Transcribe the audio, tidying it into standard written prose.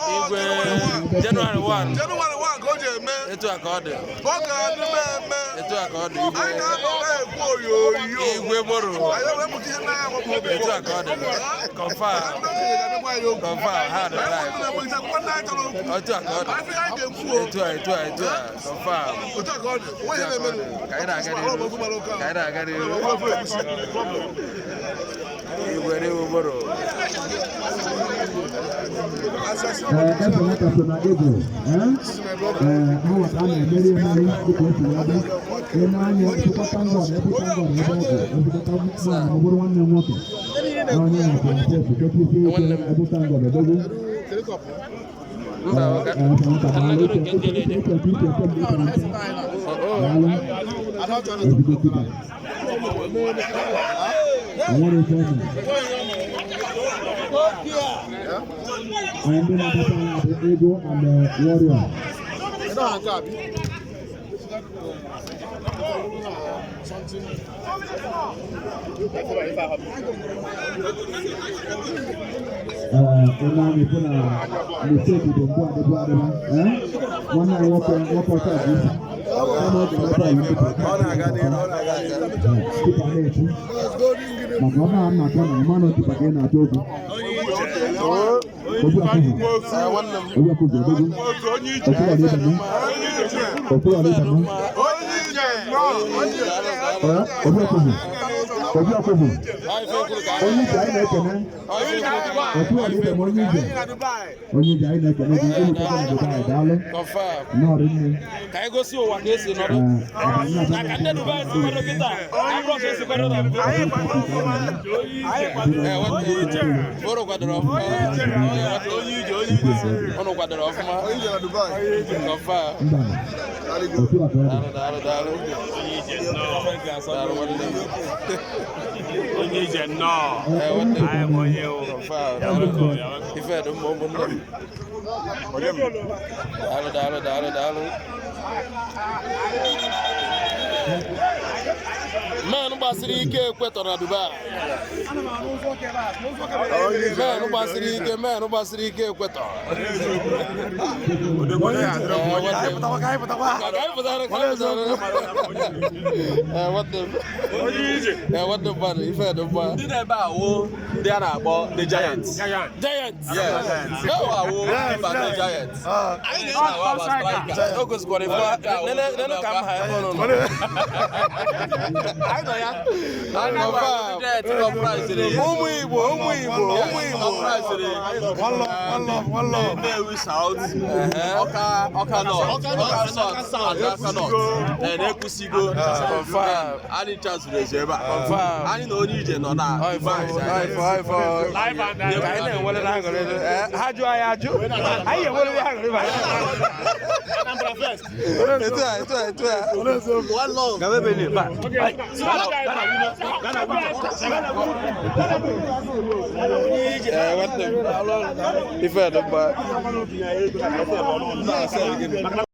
Igwe. Jenụwarị 1. Jenụwarị 1. Jenụwarị 1 ka o ji eme. Etu a ka ọ dị. Ọ ga-adị m eme. Etu a ka ọ dị. Anyị Igwe. ga-anọ na-ekwu oyoyo. Igwe boro. Anyị ga-emepụta ihe n'anya nwepụ obi. Etu a ka ọ dị. Confirm. Ndị okenye ga-abịakwa anyị okwu. Confirm. Ha dị Anyị right. na-ekwu akwụkwọ ndị anyị chọrọ okwu. Otu a ka ọ dị. Anyị anyị ga-ekwu o. Etu a, etu a, etu a. Confirm. Otu a ka ọ dị. Onwe ihe na-emenụ. Ka anyị na-aga n'iru. Ka anyị na-aga n'iru. Igwe n'iwu boro. Ee, ebe nwata so na ego, ee ee, ha a na-emeri emeri dịka o si wee dị. Ị na-anya ekwukọta ngọ na ekwuta ngọ na ebe ọ bụ ekwukọta nwaanyị ma ọ bụrụ nwanne m nwoke na onye na-ekwu na popu kekwusie ike ekwuta ngọ na edogwu. Mba, ọka. Ee, ebe nwata daalụ, uche uche uche uche uche uche mgbe ị pere mpe. Daalụ, ezigbo keeper. O nwere ife ọ mere. Anyị ndị na-abata anyị bụ Ego and Warrior. Ee, onye anyị bụ na mistake bụ mbụ adịbụ adịba. Ee, nwanne anyị nwoke nwoke ọcha bụ isi. Kama ọ ga-emepe anyị ndị Ọ na-aga n'ihu, ọ na-aga n'ihu. keeper na-ekwu maka ọ na-ana akọ na ịma na keeper ka ị na-atụ egwu. Obi akụhụ. Ee, nwanne m. Obi akụhụ odogwu. Okwu ọla ibe m. Okwu ọla ibe m. Ee, obi akụhụ. Obi akụhụ. Onye ije anyị na-ekene. Okwu ọla ibe m onye ije. Onye ije anyị na-ekene gị ịlụtego na Dubai, daalụ. Confirm. Nnọọ rinne. Ka anyị gosi ụwa ka esi nọdụ. Ee, abanye Na ka ndị Dubai si kwado kịta. Ka Bros si kwado na mbụ. Ee, nwanne m. Boro kwadoro ọfụma. Ụnụ kwadoro ọfụma. Confirm. Mba. Otu a ka ọ dị. Daalụ, daalụ, daalụ. Daalụ, nwanne m. Onye ije nnọọ. Ee, nwanne m. Anyị bụ onye o. Confirm. Daalụ. Ife dị mma, ụmụnne m. Daalụ, daalụ, daalụ, daalụ. Men gbasiri ike ekwetọ na Dubai. Men gbasiri ike, men gbasiri ike ekwetọ. Ee, nwanne m. Ka anyị pụtara, ka anyị pụtara. Ee, nwanne m. Ee, nwanne m mmadụ, ife dị mma. Ndị na-ebe a wụ ndị a na-akpọ the Giants. Giants. Yes. Ọ awụ mba the Giants. Anyị na-awụ aba striker. O gosikwara ife nene nene ka m ha ebe ọ nọ. Anyị nọ ya. Anyị na-akpọ Giants comprised Ụmụ Igbo, ụmụ Igbo, ụmụ Igbo. comprised Nnewi South, Ọka Ọka North, Ọka South and Ọka North. Na-ekwusigo. Confirm. Anyị ncha zuru ezu ebe a. Confirm. Anyị na onye ije nọ na Ọ ife, ọ ife, ọ ife. Ka anyị na-enwere n'aṅụrị. Ee, ha jụọ anyị ajụ. Anyị enwere aṅụrị ma anyị. Etu a, etu a, etu a. One love. Ee, nwanne m. Ife dị mma.